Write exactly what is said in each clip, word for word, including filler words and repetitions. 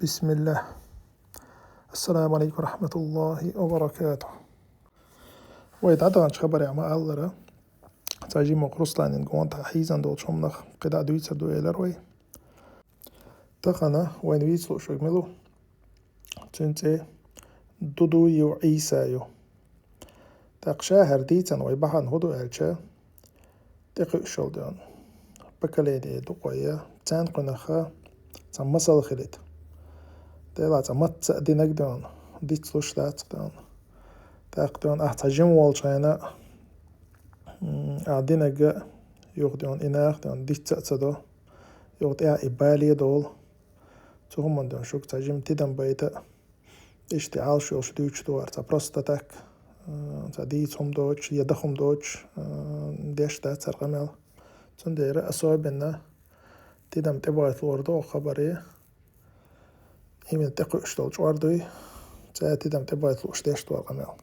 بسم الله. السلام عليكم ورحمة الله وبركاته. Вай дӀадаханчу хабарехь ма-аллара, цхьа жимма Русланин гонах хьийзина долчу хӀуманах кхидӀа дуьйцур ду элира вай. Тахана вайна вийца лууш верг мила ву? Цуьнан цӀе Дудуев Ӏийса ю. ТӀаккха ша хӀара дийцина вай бахьана хӀун ду аьлча, тӀекхуьуш йолу дела, поколение ду-кх вай, царна кхунах цхьа масал хилийта. Делахь цхьа мацца а динарг дела, дицлуш дац дела. ТӀаккха дела, ахь цхьа жима волчу хенахь, м, ахь динарг а юха дела, и нах дела диц а ца до, юха тӀехь и бале а долу. Цу хӀуманна дела шуьга цхьа жима тидам байта а, иштта Ӏалаш йолуш дуьйцуш ду хӀара, цхьа просто так, а, цхьа дийца хӀума доцуш, я дан хӀума доцуш, а, деш дац хӀара къамел. Цундела особенно тидам тӀебахийта луур ду хӀокху хабаре. Именно тӀекхуьуш долу чкъор дуй, цара тидам тӀебахийта лууш деш ду хӀара къамел.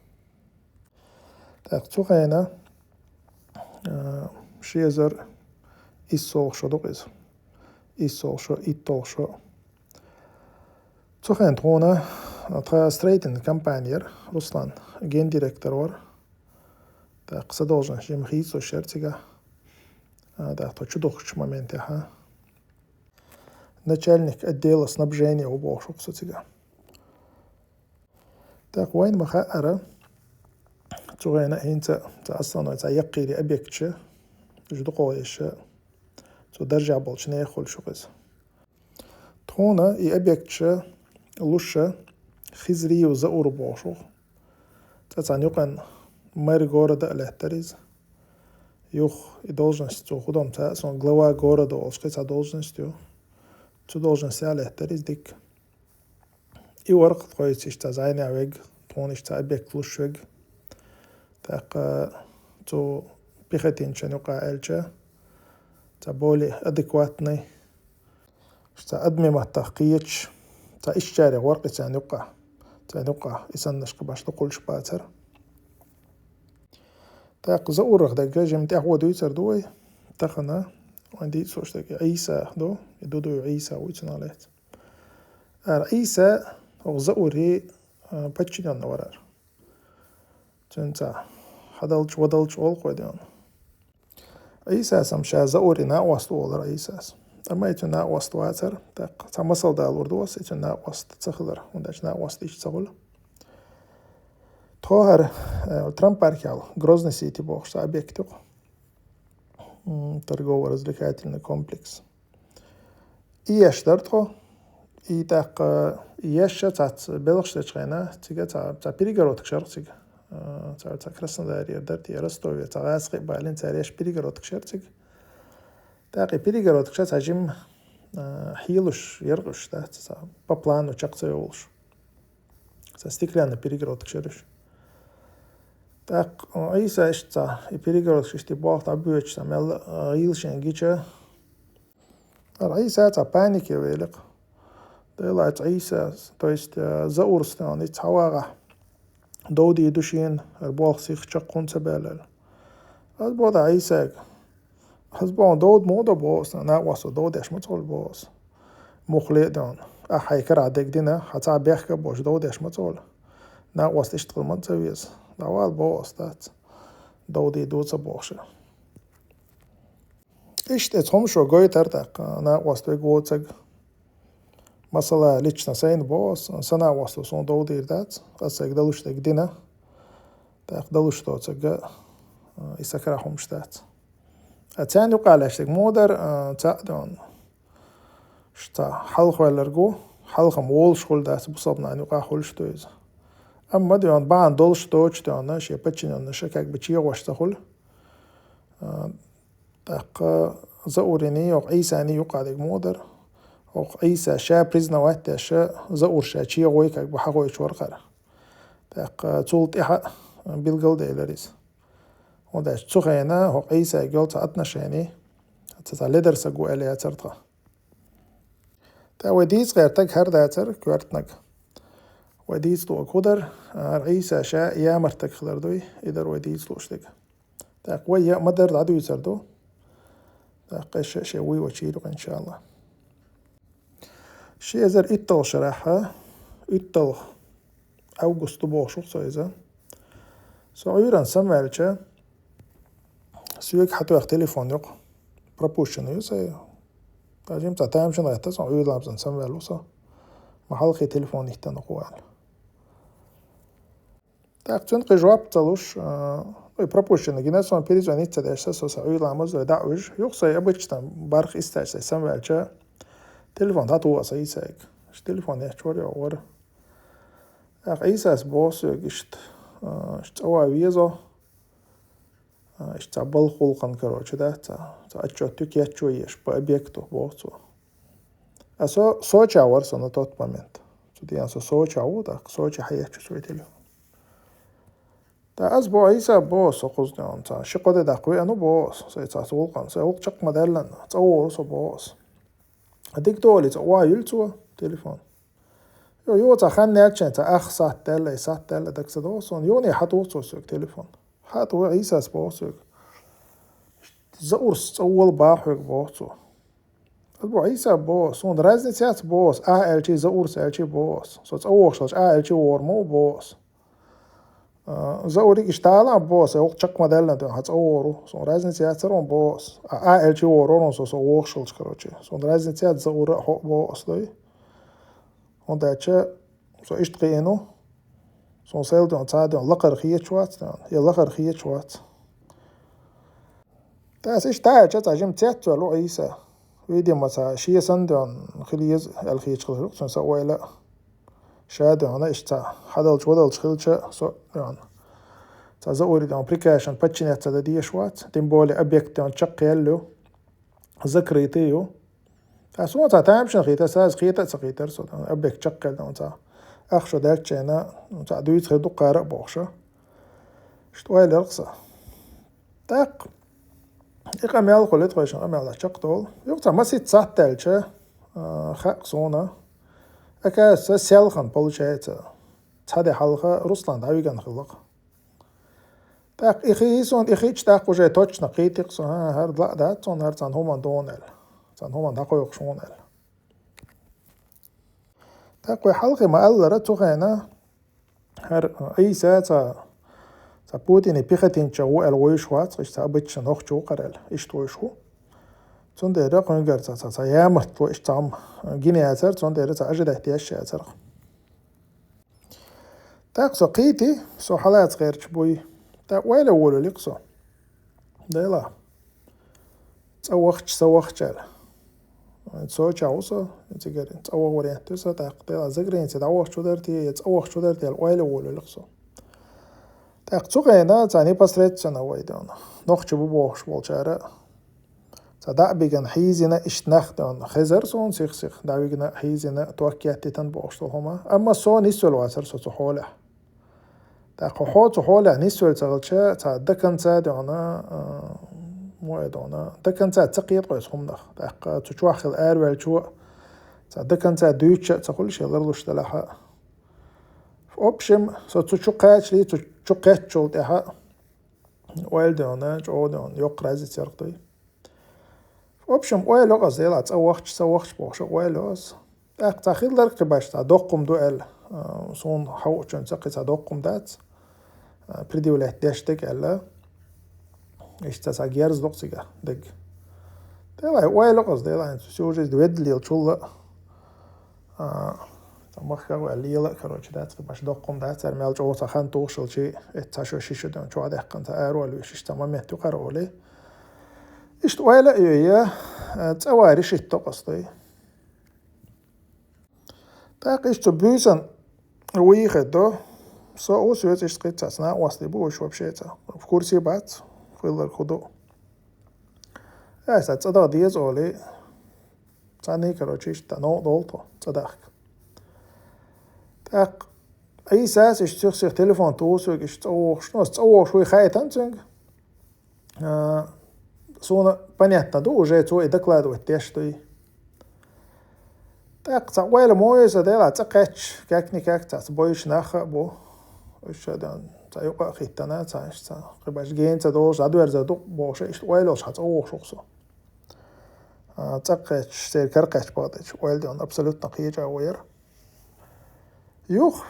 ТӀаккха цу хенахь, а, ши эзар иссолгӀа шо ду-кх иза. ИссолгӀа шо, иттолгӀа шо. Цу хенахь тхуна, а, тхан строительный компанияра Руслан гендиректор вара. ТӀаккха сан должность жима хийцалуш яра цигахь. А, тӀаккха тхо чу духкучу моментехь, а, начальник отдела снабжения ву бохуш ву-кх со цигахь. ТӀаккха вайна ма-хаъара, цу хенахь хӀинца цхьа основной цхьа яккхийра объекташ, уьш дукха еш, цу даржехь болчу нехан хуьлуш ву-кх иза. Тхуна и объекташ луш Хизриев Заур бохуш ву-кх. Цкъа царна юкъана мэр города а лаьттара иза. Юха и должность цо хӀун ду-м ца хаьа суна, глава города олуш кхин цхьа должность ю. Цу должностехь лаьттара иза дика. И вара-кх тхоьца иштта цхьа зӀенехь верг, тхуна иштта цхьа объект луш верг. ТӀаккха цу пехотинчун юкъахь аьлча, цхьа более адекватный, цхьа адамийн маттах кхеташ, цхьа ишттачарех вара-кх и царна юкъахь. Царна юкъахь и саннарш кхин башха дукха хуьлуш бацара. ТӀаккха Заурах дерг жима тӀаьхьо дуьйцур ду вай. Тахана вайна дийца лууш дерг и Ӏийса ду, и Дудуев Ӏийса вуй цунах лаьцна. ХӀара Ӏийса хӀокху Заури, а, подчинённый вара хӀара. Цуьнан цхьа хьадалча, вадалча олу-кх вай дела. Ӏийсас-м ша Заури накъост ву олура Ӏийсас. Амма и цуьнан накъост вацара, тӀаккха цхьа масал далур ду аса и цуьнан накъост ца хилар, хӀунда аьлча накъост иштта ца хуьлу. Тхо хӀара, э, Трамп-паркехь йолу Грозный Сити бохуш цхьа объект ю-кх. М, торгово-развлекательный комплекс. И еш дара тхо. И тӀаккха и еш цхьацца белхаш дечу хенахь, цига цхьа, цхьа перегородкаш яра-кх цига. А, цхьа, цхьа Краснодарера дара те, Ростовера, цхьа гӀазкхи а балийна, цара еш перегородкаш яра цига. ТӀаккха и перегородкаш цхьа жима, а, хьелуш яра-кх уьш, да, цхьа по плану чекх ца йолуш. Цхьа стеклянный перегородкаш яра уьш. ТӀаккха, а, Ӏийса иштта цхьа и перегородкаш иштта болх дӀабоьдуш, цхьа мел, а, гӀийла шен гича, ХӀара Ӏийса цхьа панике велира-кх. Делахь цу Ӏийсас, то есть, э, Заурс тахана ицца хьавагӀахь, дов дийр ду шена, хӀара болх сиха чекх хӀунда ца баьлла аьлла. Ас боху Ӏийсага: «Ас боху, дов ма до боху ас, накъосто дов деш ма ца хуьлу боху ас. Муххале а дела, ахь хьайн карахь дерг дина, хьан цхьа бехк а боцуш дов деш ма ца хуьлу. Накъост иштта хила ма ца веза. ДӀавала боху ас, дац. Дов дийр ду ца боху ша». Иштта оцу хӀума шо гойтара тӀаккха накъост верг воцург. Масала, лично сайна боху ас, сан накъосто суна дов дийр дац, ас сайга далуш дерг дина, тӀаккха далуш доцург а, и сан карахь хӀумаш дац. А царна юкъахь лаьтташ дерг муха дара, а, цхьаъ дела, ш-, цхьа хьалхаваьлларг ву, хьалха-м волуш хуьлу дац, бусалба нахана юкъахь хуьлуш ду иза. Амма дела, бахьана долуш доцуш дела, шен подчинённыша как бы чегӀош ца хуьлу. А, тӀаккха Заурина, хӀокху Ӏийсана юкъахь дерг муха дара? ХӀокху Ӏийса ша признавать деш, Заур ша чегӀой как бы хьахойтуш вара хӀара. ТӀаккха цул тӀаьхьа билгалделира иза. ХӀунда аьлча цу хенахь хӀокху Ӏийсага йолу цхьа отношение, цхьа, цхьа ледар саг ву аьлла яцара тхан. ТӀаккха вай дийца гӀертарг хӀара дацара, коьртаниг. Вай дийца луург хӀун дара, хӀара Ӏийса ша ямартаг хилар дуй, и дара вай дийца лууш дерг. ТӀаккха вай яа ма-дарра дӀадуьйцур ду. ТӀаккха ша шен вуй вачийра, иншалла. Ши эзар итталгӀа шарахь, итталгӀа август ду бохуш ву со иза. Со Ӏуьйранна самаваьлча, соьга хьатоьхна телефон юкъа. Пропущенный ю сай. Даже имца тамашийна гӀетта, со Ӏуьйранна самаваьлла ву со. Ма хьалхе телефон йиттина ву аьлла. ТӀаккха цуьнан кхин жоп ца луш, а, ой, пропущенный гина, сон перезвонить ца деш, со, со, со Ӏуьйранна ламаз дой дӀа а вуьжу. Юха сай обычно барх истача сай самаваьлча, телефон дӀатуху аса Ӏийсайга. Аш телефон яхча вара, йо, вара. ТӀаккха Ӏийсас боху соьга иштта, а, иштта цӀа ван везо. А, иштта цхьа балха гӀуллакхана, короче, да, цхьа, цхьа отчёт ю кечъян езаш по объекту, боху цо. А со Соча вара со на тот момент. Цу дийнахь со Соча ву, тӀаккха Соча хьаэцча со телефон. ТӀаккха ас боху, Ӏийса, боху со, кхузахь цхьа ши-кхо де даккха веана ву, боху со, сай цхьа гӀуллакхана, сай гӀуллакх чекх ма даьллина, цӀа вогӀур ву со, боху ас. Дика долий, цӀа охьайиллий цо телефон? Йо, юха цхьа хан яьлча, цхьа ах сахьт даьлла, сахьт даьлла, дага ца догӀу суна. Юха хьатуху цо соьга телефон. Хьатуху, Ӏийсас боху соьга. Заурс цӀа вола боху хьоьга, боху цо. Ас боху, Ӏийса, боху, суна разница яц, боху ас, ахь аьлчий, Заурс аьлчий, боху ас. Со цӀа вогӀуш хилча, ахь аьлчий вогӀур ма ву, боху ас. А, Заурига иштта ала, боху ас, гӀуллакх чекх ма даьллина, хьан цӀа вогӀур ву. Суна разница яцара хьуна, боху ас. А, ахь аьлчий вогӀур ву хьуна, со, со вогӀуш хилча, короче. Суна разница яц, Заура а, хьо а, боху ас, дой. ХӀунда аьлча со иштта кхиъна ву, суна сайл ден цхьа ден лакхара хеташ вац, ден, я лахара хеташ вац. ТӀаккха аса иштта аьлча, цхьа жима цецваьлла ву Ӏийса. Видимо, цхьа шен санна ден хила еза аьлла хеташ хилла, цуьнан сан ойла а. Ша ден иштта цхьа хьадалча-вадалча хилча, со ден. Цхьа Заури ден прикашан подчинять ца дан дезаш вац, тем более объект ден чекхъяьлла ю. Закрытый ю. Ткъа суна цхьа тамашийна хийтира, аса хета а ца хийтира со, объект чекхъяьлла цхьа. Ахча даьлча, цхьа дуьйцур ду кхара а бохуш. Иштта ойла яьлла со. ТӀаккха и къамел хуьлу, тхойшинна къамел чекхдолу. Юха цхьа масийтта сахьт даьлча, а, хаьа суна. Оказывается, селхана, получается, цхьа де хьалха Руслан дӀавигна хилла-кх. ТӀаккха и хи-, и суна и хиъча, тӀаккха уже точно кхийтира-кх со, хӀа, хӀара лаа дац суна, хӀара цхьана хӀуманна дуьйна аьлла. Цхьана хӀуманна дӀакхойкхуш ву аьлла. ТӀаккха вай хьалхе ма-аллара, цу хенахь хӀара Ӏийса цхьа, цхьа Путинан пехотинцех ву аьлла вуьйш вац, иштта цхьа обычно нохчо ву-кх хӀара аьлла, иштта вуьйш ву. Цундела кхуьнгара цхьа, цхьа, цхьа ямартло иштта цхьа хӀума гина яцара, цундела цхьа ожидать деш яцара-кх. ТӀаккха со кхийтира, со хьалаца гӀерташ буй. ТӀаккха ойла а волавелира-кх со. Делахь, цӀа вахча, ца вахча аьлла. Со чохь ву со, цигара цӀа ваха вариант ю сан, тӀаккха, делахь, заграница дӀавахча хӀун дара те, я цӀа вахча хӀун дара те аьлла ойла а волавелира-кх со. ТӀаккха цу хенахь цхьа непосредственно вай ден нохчий бу бохуш болчара цхьа дӀа а бигина, хьийзина, иштта нах ден хезара суна сих-сиха, дӀавигна, хьийзина, ток еттийтина бохуш долу хӀума. Амма со нисвелла вацара со цу хьолехь. ТӀаккха хьо цу хьолехь нисвелла ца хилча, цхьа до конца ден, а, муха ден, до конца ца кхета-кх иза хӀуманах. ТӀаккха цу чохь хилла араваьллачо цхьа до конца дуьйцуш а ца хуьлу шен ларлуш делахь а. В общем, со цу чу кхачале, цу чу кхаьччул тӀаьхьа ойла ден, чӀогӀа ден, йоккха разница яра-кх дуй. В общем, ойла йо аса, делахь, цӀа вахча, ца вахча бохуш а ойла йо аса. ТӀаккха цхьа хилла-кх кхин башха цхьа доккха хӀума ду аьлла, а, суна хьовсучунна кхин цхьа доккха хӀума дац, а, предъявлять деш дерг аьлла. Иштта цхьа герз ду-кх цигахь дерг. Делахь, ойла йо аса, делахь, цу сюжетан ведда лелачул а, а, цхьа махках а ваьлла лела, короче, дац, кхин башха доккха хӀума дац, цара мел чӀогӀа цхьа хан тухуш хилча, эццахь шо ши шо ден чохь даьккхина цхьа аравала вуьйш, иштта цхьа момент ю кхара олий. Иштта ойла а йой, а, цӀа ван решить до-кх аса дуй. ТӀаккха иштта цу буьйсанна вуй хедо, со а ву, соьца иштта кхин цхьацца накъостий бу, уьш вообще цхьа в курсе бац, хилларг хӀун ду. Аса цӀа даха деза олий, цхьаьний, короче, иштта новкъа довлу тхо цӀа дахка. ТӀаккха Ӏийсас иштта сих-сиха телефон туху соьга, иштта цӀа вогӀуш, ну, аса цӀа вогӀуш вуй хаийтина цуьнга. А, суна понятно ду, уже цо и докладывать деш дуй. ТӀаккха цхьа ойла ма йо аса, делахь, цӀа кхаьчча, как-никак цхьацца бойуш нах а бу. Уьш ша дан, цхьа юкъа а хӀиттина, цхьа, цхьа, кхин башха гена ца долуш, дӀадоьрзур ду бохуш, иштта ойла йолуш хьан цӀа вогӀуш ву-кх со. а, цӀа кхаьчча, церан кара кхаьчча бакъдечу, ойла ден абсолютно кхеча а ву яра. Юха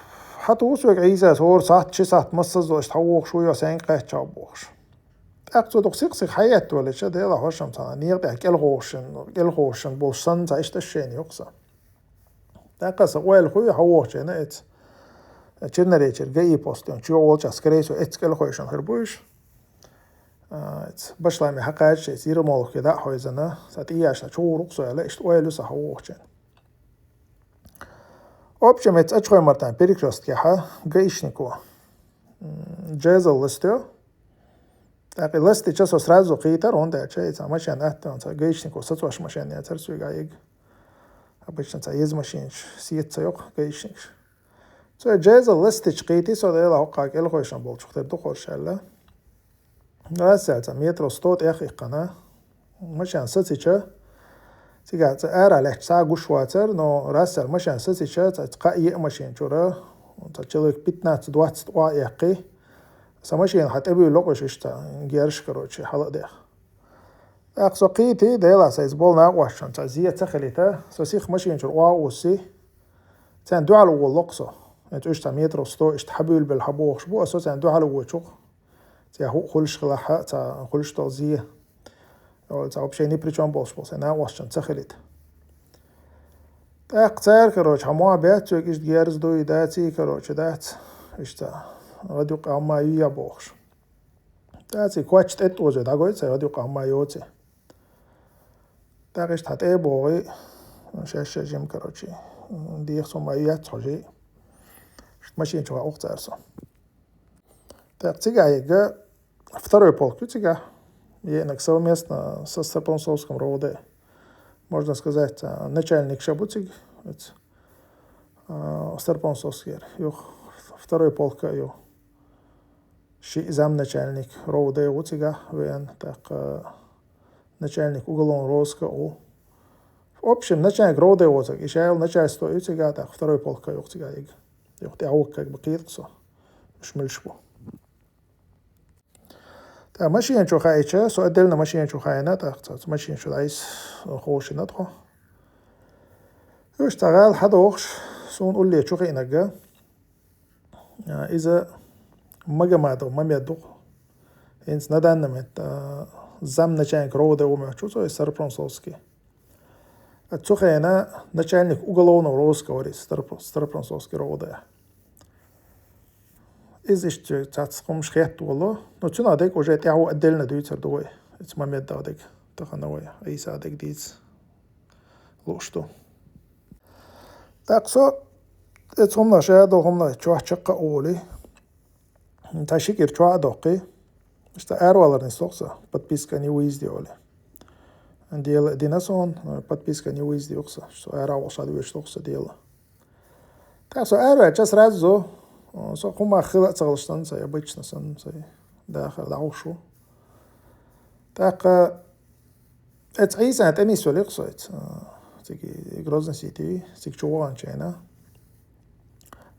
хьатуьйсу вега Ӏийсас, хӀора сахьт, ши сахьт массаза иштта хьавогӀуш ву, йо, сенга кхаьчча бохуш. ТӀаккха цо дукха сих-сиха хьаеттавелича, Делан хьошам цхьана, некъа тӀехь кӀелхьошин, кӀелхьошин болуш санна, цхьа иштта ощущение ю-кх сан. ТӀаккха сан ойла хуьй, хьавогӀучу хенахь эца. Черноречьера ГАИ пост йолчу, чу йолчохь, скорее всего, эццахь кӀелхьошин хир бу уьш. А, эца башламе хьакхаччалц, эца Ермоловке дӀа а хьовзийна, сан тӀеяшна чу гӀур ву-кх со аьлла, иштта ойла ю сан хьавогӀучу хенахь. Общем, эца Ачхой-Мартан перекрёсткехь гаишнико, м, жезл ластайо. ТӀаккха и ластича со сразу кхийтира, хӀунда аьлча и цхьа машен атта, цхьа гаишнико сацош машен яцара цуьнга а йига. Обычно цхьа еза машенаш сеца ца йо-кх гаишникаш. Цо и жезл ластича кхийти со, Дела, хӀокху кӀелхьошин болчух тера ду хӀорш аьлла. Раз аьлла, цхьа метров сто тӀех иккхина. Машен сацича, цигахь цхьа ара лаьтташ цхьа а гуш вацара, но раз аьлла, машен сацича, цхьа кхаа-йиъ машен чуьра, цхьа человек пятнадцать-двадцать охьа а эккхий, сан машена хьан тӀебуьйлу-кх уьш иштта, герш, короче, хьала а деха. ТӀаккха со кхийти, Дела, сан иза болу накъосташна цхьа зе ца хилийта, со сиха машен чуьра охьа а уссий, царна дуьхьал а волу-кх со. ХӀинца уьш цхьа метров сто иштта хьабуьйлабелла хьабогӀуш бу, а со царна дуьхьал а воьдуш ву-кх. Цхьа хӀу-, хуьлуш хилахь а, цхьа хуьлуш долу зе. Ола цхьа вообще ни при чём болуш болу сан накъосташна ца хилийта. ТӀаккха цара, короче, хьан мо баьцциг иштта герз дуй, даций, короче, дац. Иштта, гӀадъюкъа хьан ма юй бохуш. Даций, коч тӀе тӀе оза дӀагой цай, гӀадъюкъа хьан ма йоций. ТӀаккха иштта хьан тӀе а богӀий, шаьш-шаьш жима, короче, дехас хӀума яц хьожий. Иштта машен чу хаьа укх цара со. ТӀаккха цигахь йига второй полк ю цигахь, еанарг совместно со Старопонсовском РОВД. Можно сказать, а, начальник ша бу цига, эца, а, Старопонсовскера. Юха второй полка а ю. Шиъ замначальник РОВД ву цигахь веана, тӀаккха начальник уголовного розыска а ву. В общем, начальник РОВД воцург, и шайла начальство ю цигахь, тӀаккха второй полка а ю-кх цигахь йига. Юха тӀаьхьа вукхарг бан кхеташ со, уьш муьлш бу. ТӀаккха машен чу хаийча, со отдельно машен чу хаийна, тӀаккха цхьа машен чу дӀайса ховшина тхо. Уьш цхьа гӀала хьадохуш, суна улле чу хиънарг, а, иза Магомадов Мамед ду-кх. ХӀинца на данный момент, а, замначальник РОВД ву моьтту цо, и Старопонсовский. Цу хенахь начальник уголовного розыска вара иза, Старопо-, Старопонсовский РОВД. Иза иштта цхьацца хӀумаш хетта волу, но цуьнан дерг уже тӀаьхьо отдельно дуьйцур ду вай. Эца Мамедов дерг тахана вай, Ӏийса дерг дийца лууш ду. ТӀаккха со эца хӀуманах, ша долу хӀуманах чохь чекх а олий. Цхьа ши кӀира чохь а доккхий. Иштта аравалар нисло-кх сан, подписка о невыезде олий. Дела а дина суна, подписка о невыезде ю-кх сан. Со ара а волуш хьадоьжуш ду-кх сан дела. ТӀаккха со араваьлча сразу, со хӀуманах хила а ца хилча санна, сан обычно санна, сан дахар дӀахьуш ву. ТӀаккха Эца Ӏийсана тӀе нисвелира-кх со эца. Цига Грозный-Сити, цига чу ваханчу хенахь.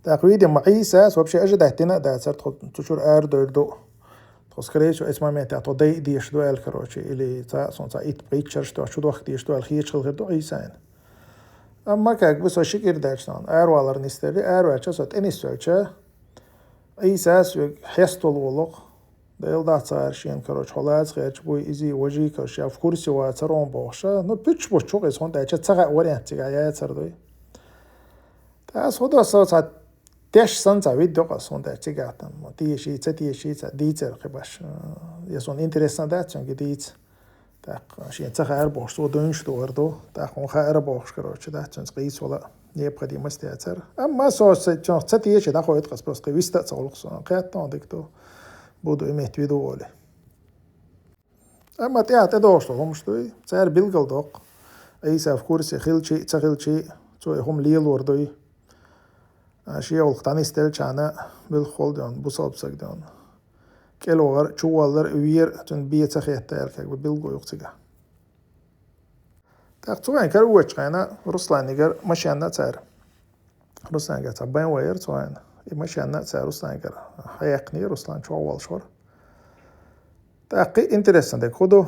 ТӀаккха, видимо, Ӏийсас вообще ожидать дина а дацара, тхо цу чуьра арадевр ду. Тхо, скорее всего, эца моментехь тхо дайа дезаш ду аьлла, короче, или цхьа, суна цхьа итт-пхийтта шераш тоьхна чу дохка дезаш ду аьлла хеташ хилла хир ду Ӏийсана. Амма как бы со ши кӀира даьлча нахана аравалар нисделира, араваьлча со тӀе нисвелча, Ӏийсас вега хьеставала волу-кх. Дела дац цара шена, короче, хьо лаца гӀерташ буй, изий, важий, короче, я в курсе вацара хьуна бохуш. Ну, пуьчча буьтуш ву-кх иза, хӀунда аьлча ца хаьа вариант цигахь яцар дуй. ТӀаккха аса хӀун до, со цхьа теш санна цхьа вид йо-кх аса, хӀунда аьлча цигахь там теший, ца теший, цхьа дийцар кхин баш. Я суна интересно дац цуьнга дийца. ТӀаккха шена ца хаьара бохуш, цо дуьйнаш духар ду. ТӀаккха хьуна хаьара бохуш, короче, дац цуьнца къийсавала необходимость яцара. Амма со ца, цуьнах ца теший дӀахойту-кх аса, просто кхин виста а ца гӀуллакх суна. Кхеттон дика ду, буду иметь в виду олий. Амма тӀаьхьа тӀедогӀуш долу хӀумаш дуй, цара билгал доккху. Ӏийса в курсе хилчий а, ца хилчий а, цо и хӀума лелор дуй. А, шен гӀуллакх дӀанисделчахьана, билггал ден, бусалба саг ден. КӀелвахар, чуваллар, вер, цуьнан бен ца хетта аьлла, как бы билгал ю-кх цигахь. ТӀаккха цу хенахь кара воьдучу хенахь Русланигара машенна а цара. Руслангара цхьа Б М В яра цу хенахь. И машенна а цара Руслангара хьаяккхинера, Руслан чохь волуш вара. ТӀаккха интересно дерг хӀун ду?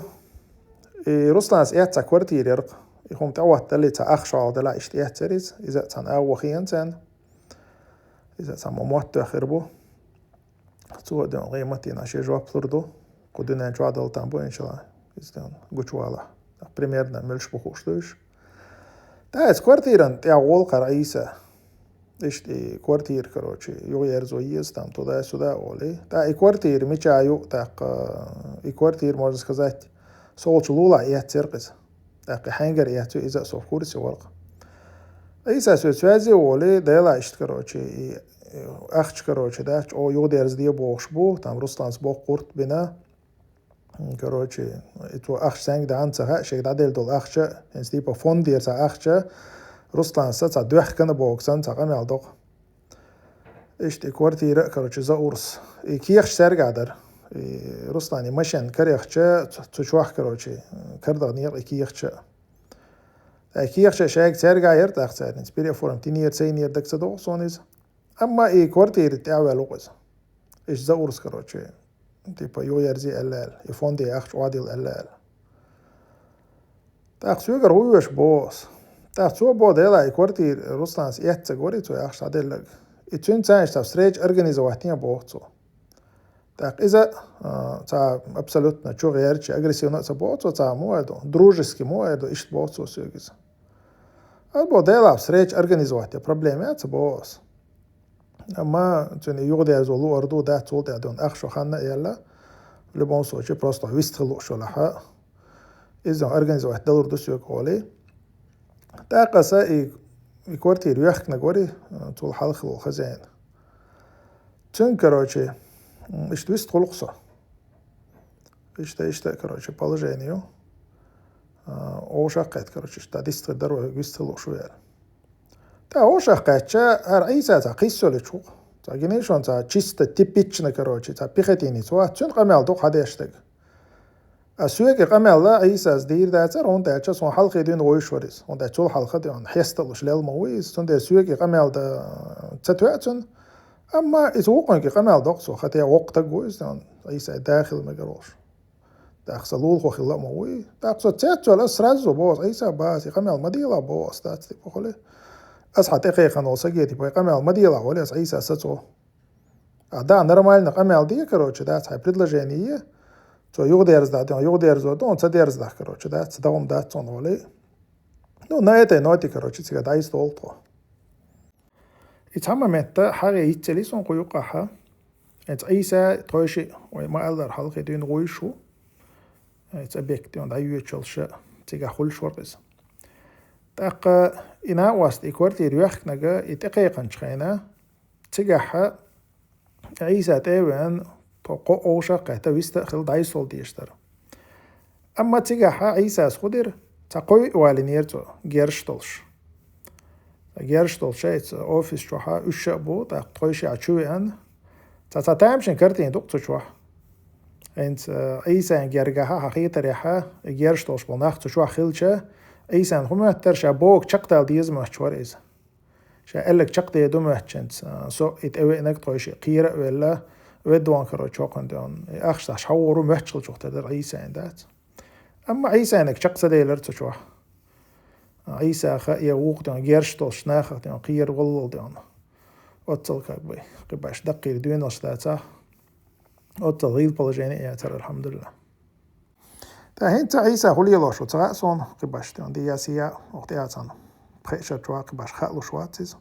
И Русланас эццахь квартира яр-кх. И хӀума тӀехӀоттале, цхьа ах шолгӀа делахь, иштта эццар иза. Иза а цхьана агӀо хиъна царна. Иза а цхьа мо мотт тоьхна хир бу. Цо а ден гӀийматийна шен жоп лур ду. Кху дуьнен чохь дала там бу, иншалла. Иза ден гучувала. Примерно муьлш бу хууш ду уьш. ТӀаккха иза квартиран тӀехь гӀолахьара Ӏийса. Иштта и квартира, короче, юхаерзо еза там туда-сюда олий. ТӀаккха и квартира мича ю, тӀаккха и квартира, можно сказать, солча лулахь эццар-кх иза. ТӀаккха хьаьнгара эццар иза а со в курсе вар-кх. Ӏийса соьца связе волий, дела иштта, короче, и, и ахча, короче, дац, чӀогӀа юхадерзаде бохуш бу, там Русланас боккха гӀурт бина. Короче, и цо ахча цхьаьнга даьнна ца хаьа, шега дӀаделла долу ахча, хӀинца типа фондера цхьа ахча, Русланас цхьа доьхкина боху санна цхьа къамел до-кх. Иштта и квартира а, короче, Заурас. И кехаташ цаьргахь дара. И Руслана машен карехча, цу, цу чохь, короче, карадаханера и кехаташ а. Ткъа и кехаташ а шайга цаьргахь яра тӀаккха цара, хӀинца переоформить йинера, ца йинера дага ца догӀу суна иза. Амма и квартира тӀехь ваьлла ву-кх иза. Иштта Заурас, короче, типа, юхаерзе аьлла аьлла, и фонде ахча охьадилла аьлла аьлла. ТӀаккха соьгара хӀун оьшу боху ас. ТӀаккха цо боху, дела, и квартира Русланас эцна ца гори, цо ахча дӀаделларг. И цуьнца цхьаьна иштта встреча организовать йина боху цо. ТӀаккха иза, а, цхьа абсолютно чу гӀерташ, агрессивно а ца боху цо, цхьа муха ду, дружески муха ду, иштта боху цо соьга иза. Ас боху, дела, встреча организовать ян проблема яц, боху ас. Амма цуьнан юхадерзо луур ду, дац, цул тӀаьхьа дуьйна ах шо ханна а яьлла. В любом случае, просто вистхила лууш велахь, иза организовать далур ду соьга олий. ТӀаккха аса и, и квартира йоьхкина гори, цул хьалха волу хозяин. Цуьнга, короче, м, иштта вистхуьлу-кх со. Иштта, иштта, короче, положение ю. А, овшах кхетта, короче, иштта дистхир дара вай, вистхила лууш ву аьлла. ТӀаккха овшах кхаьчча, хӀара Ӏийса цхьа кхиссалуш ву-кх. Цхьа гинийшон цхьа чисто типично, короче, цхьа пехотинец вац, цуьнан къамел ду-кх хьан деш дерг. А соьга и къамел Ӏийсас дийр дацара, хӀунда аьлча суна хьалхе дуьйна вуьйш вара иза. ХӀунда аьлча цул хьалха дуьйна хьесталуш лелла ма ву иза, цундела соьга и къамел дан ца тоьа цуьнан. Амма иза вукхуьнга и къамел доккху цо, хӀаьта воккха стаг ву иза, Ӏийса да хила мегар волуш. ТӀаккха сан лулахо хилла а ма вуй. ТӀаккха со цецвелла, ас сразу боху, ас Ӏийса бац, и къамел ма делахь боху ас, дац, типа, хуьлий. Ас хьан тӀекхайкхина волу саге, типа, и къамел ма делахь олий ас Ӏийса сацо. А да, нормально къамел де, короче, дац, хьайн предложение е. Цо юхадерзадахь, юхадерзо ду, ца дерзадахь, короче, дац, дагӀум дац цунна олий. Ну, на этой ноте, короче, цига дӀайистхуьлу тхо. И цхьа момент хьагӀе йицъелли суна кху юккъахь. Эца Ӏийса тхойшиъ, вай ма-аллара, хьалхе дуьйна вуьйш ву. Эца объект, и дӀайоьдуш йолуш, цигахь хуьлуш вара иза. ТӀаккха и накъост, и квартира йоьхкинарг, и тӀекхайкхинчу хенахь, цигахь Ӏийса тӀе а веана, тхо кхо овшах а кхетта, вист а хилла дӀайисхула дезаш дара. Амма цигахь Ӏийсас хӀун дира? Цхьа кхойъ валийнера цо, герзаш долуш. Цхьа герзаш долуш шайца офис чохь уьш а бу, тӀаккха тхойшиъ чу веана. Цхьа, цхьа тамашийна картина ду-кх цу чохь. ХӀинца, э, Ӏийсан гергахь хьан хетарехь, и герзаш долуш болу нах цу чохь хилча, Ӏийсан хӀун моьттура, ша бохург чекхдала деза моьттуш вара иза. Ша аьлларг чекхде ду моьттуш хӀинца, со и тӀевеанарг тхойшиъ кхера а велла, веддон, короче, чокхуьнан тӀе, и ахча дӀа ша хьагӀур ву моьттуш хилчух тера дара Ӏийсана дац. Амма Ӏийсаниг чекх ца делира цу чохь. Ӏийсах а, я вукху тӀе герзаш долуш нахах тӀе кхера валлал тӀе. Оццал как бы, кхин баш даккхийра доьналш дацахь, оццал гӀийла положение а яцара, алхьамдулиллахӀ. ТӀаккха хӀинца Ӏийса хӀун лелош ву ца хаьа суна, кхин баш тӀе, диясия, охьа тӀе а цхьана пхеа шарчу ваха, кхин баш хаалуш вац иза.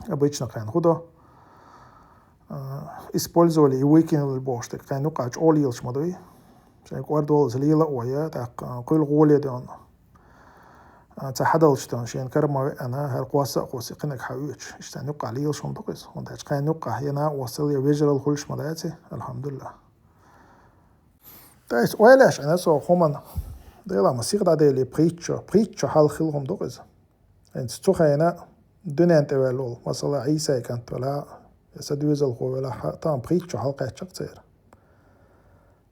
Обычно кхайна хӀун до? А, использовали и выкинули бохуш дерг, кхайна юкъа чӀогӀа лелаш ма дуй. Шайн кӀордолаза лела а вай, тӀаккха кхуьйла гӀоле доьна. А, цхьа хьадалча доьна, шена кара ма веана, хӀара кхосса а кхосса кхиниг хьаоьцуш. Иштта цхьана юкъа лелаш хӀума ду-кх иза. ХӀунда аьлча кхайна юкъа я накъостал, я вежарал хуьлуш ма дац и, алхьамдулиллахӀ. ТӀаккха ойла еш Ӏина со хӀуманна, Дела ма сиха дӀаделий, пхийтта шо, пхийтта шо хьалха хилла хӀума ду-кх иза. ХӀинца цу хенахь дуьнен тӀе ваьлла волу, масала, Ӏийсай кӀант велахь, я сан доьзалхо велахь, тахана пхийтта шо хьалакхаьчча-кх церан.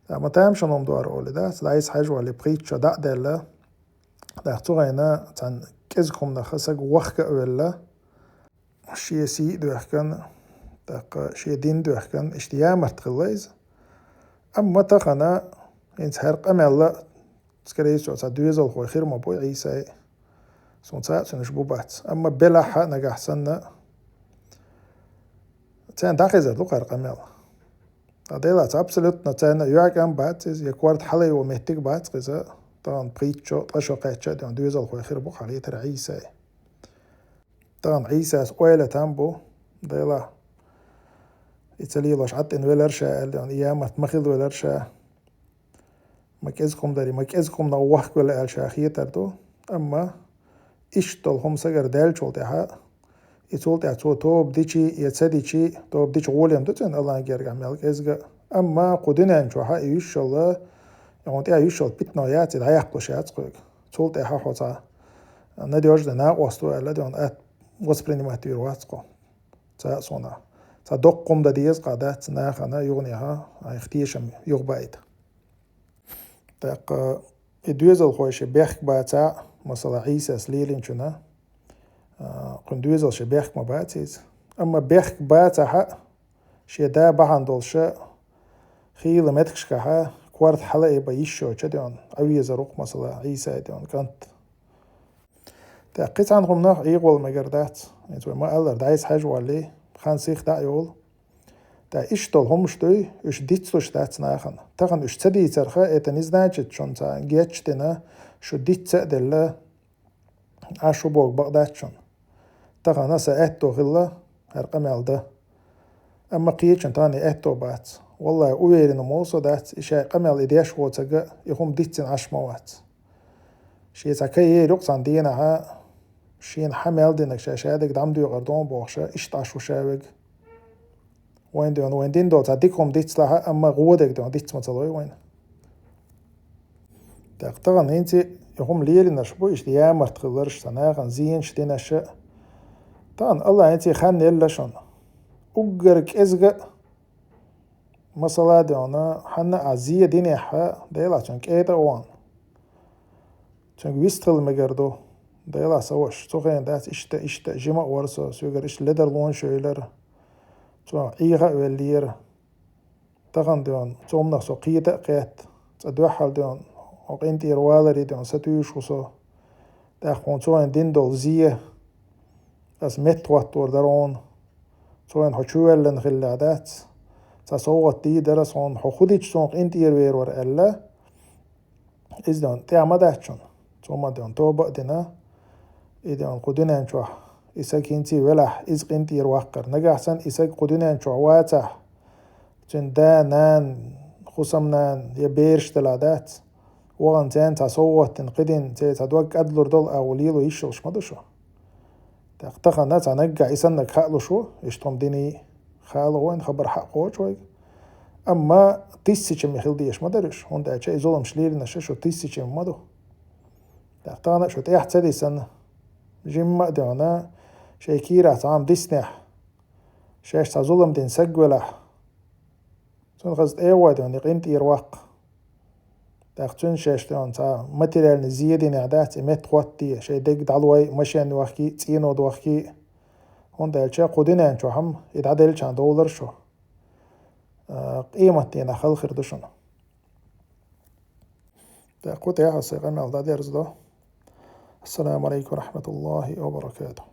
ТӀаккха ма тамашийна хӀума ду-кх олий дац, дӀайса хьажа валий, пхийтта шо дӀа а даьлла, тӀаккха цу хенахь цхьана кӀезиг хӀуманах саг вахка а велла, шен сий а доьхкина, тӀаккха шен дин а доьхкина, иштта ямарта хилла иза. Амма тахана хӀинца хӀара къамел а Скорее всего, цхьа доьзалхой хир ма бу Ӏийсай. Сона цхьа а цуьнан уьш бу бац. Амма белахь а нагахь санна, царна дӀахезар ду кхара къамел. Ткъа Делаца абсолютно царна йоӀ-кӀант бац иза, я корта хьалайо меттиг бац иза, тахана пхийтта шо, ткъа шо кхаьчча а доьзалхой хир бу хьалхетара Ӏийсай. Тахана Ӏийсас ойла там бу, Дела, и ца лелош Ӏаттина велар ша, аьлла, и ямарт ма хилла велар ша. Ма кӀезиг хӀума дарий, ма кӀезиг хӀуманах вахка велла аьлла ша хетар ду. Амма иштта долу хӀума сагара даьллачул тӀаьхьа, и цул тӀаьхьа цо тоба дичий, я ца дичий, тоба дича гӀоле ма ду цуьнан Аллахьан гергахь мел кӀезга. Амма кху дуьнен чохь а и йиш йолла, и хьуна тӀехь йиш йолу питано яц, и дӀаяккхалуш яц кхуьга. Цул тӀаьхьа хьо цхьа надежда накъост ву аьлла, дуьхьал атта воспринимать вийр вац кху. Цхьа а суна. Цхьа доккха хӀума дан деза кху дац нахана юханехьа, айхьа тешам юхабайта. ТӀаккха и доьзалхой шен бехк бацахь а, масала, Ӏийсас лелийначунна, а, кхуьнан доьзал шен бехк ма бац иза. Амма бехк бацахь а, шен да бахьана долуш а, хийла меттигашкахь а, корта хьала а бан йиш йоцуш а дуьхьал Ӏан везар ву-кх, масала, Ӏийсай дуьхьал кӀант. ТӀаккха кхин цхьана хӀуманах Ӏехавала мегар дац. Хьайца вай ма-аллара, дӀасахьажа валлий, хан сих дӀа а йолу. ТӀаккха иштта долу хӀуманаш дуй, уьш дицлуш дац нахана. Тахана уьш ца дийцарх, это не значит, шуна цхьа гечдина, шу диц а делла, Ӏаш ву боху бакъ дац шуна. Тахана сан аьтто хилла хӀара къамел дан. Амма кхечун тахана и аьтто бац. Валлахьи, уверенный волу со дац, и шайн къамел и деш воцург а, и хӀума дицдина Ӏаш ма вац. Шен цхьа кай ера юкъа цхьана дийнахь, шена хьан мел динарг ша шадерг дӀа ма доькъур ду бохуш, иштта Ӏаш ву ша верг. Вайн дуьхьал вайн дина долу цхьа дика хӀума дицлахь а, амма гӀо дерг дуьхьал диц ма ца лой вайна. ТӀаккха тахана хӀинца и хӀума лелийнарш бу, иштта ямарт хилларш, цхьа нахана зенаш динарш а. Тахана Аллахьа хӀинца хан елла шуна. Уггар кӀезга а, масала, дуьхьал, хьанна а зе динехь, Делахь цуьнга кӀеда а вахана, цуьнга вистхила мегар ду. Делахь сан ваша, цу хенахь дац иштта, иштта, жима а вара со, соьгара иштта ледарлонаш а йоьллура. Цо Ӏеха а веллера. Тахана дуьхьал цу хӀуманах со кхета а кхетта, цкъа дуьххьал дуьхьал хьо къинтӀера валаре дуьхьал сатуьйсуш ву со. ТӀаккха хьуна цо хьайна дина долу зе, аса меттахӀоттор дара хьуна. Цо хьайна хьо чувоьллина хиллехь дац. Цхьа совгӀат дийр дара аса хьуна, хьо хӀун дича суна къинтӀера вер вара аьлла. Иза дуьхьал тӀехь ма дац шуна. Цо ма дуьхьал тоба а дина. И дуьхьал кху дуьнен чохь. И саг хӀинций велахь, иза къинтӀера ваккхар. Нагахь санна и саг кху дуьнен чохь вацахь, цуьнан да, нана, хӀусамнана я бераш делахь дац. Вахана царна цхьа совгӀат дина, кхидина, церан цхьа дог кӀадлур долу агӀо лело йиш йолуш ма ду шу. ТӀаккха тахана цхьа наггахь и саннарг хаалуш ву, иштта хӀума диний, хаало вайна, хабар хьа а кхочу вайга. Амма тысячами хила дезаш ма дара уьш, хӀунда аьлча и зуламаш лелийнарш шу тысячами ма ду. ТӀаккха тахана а шу тӀехь ца дисна, жимма а дуьхьал, шайн кийрахь цхьа хӀума диснехь, шаьш цхьа зулам дина саг велахь, цунна хаза тӀе а вой дуьхьал, и къинтӀера ваккха. ТӀаккха цуьнан шаьш дуьхьал цхьа материальный зе динехь дац, и меттахӀотта де, шайн дерг дӀалой, машен йохкий, цӀено дохкий. ХӀунда аьлча кху дуьнен чохь-м и дӀаделлачхьана довлар шу. А, къематдийнахь хала хир ду шуна. ТӀаккха кху тӀехь аса сайн къамел дӀадерзадо. Ассаламу алейкум ва рахматуллахи ва баракатух.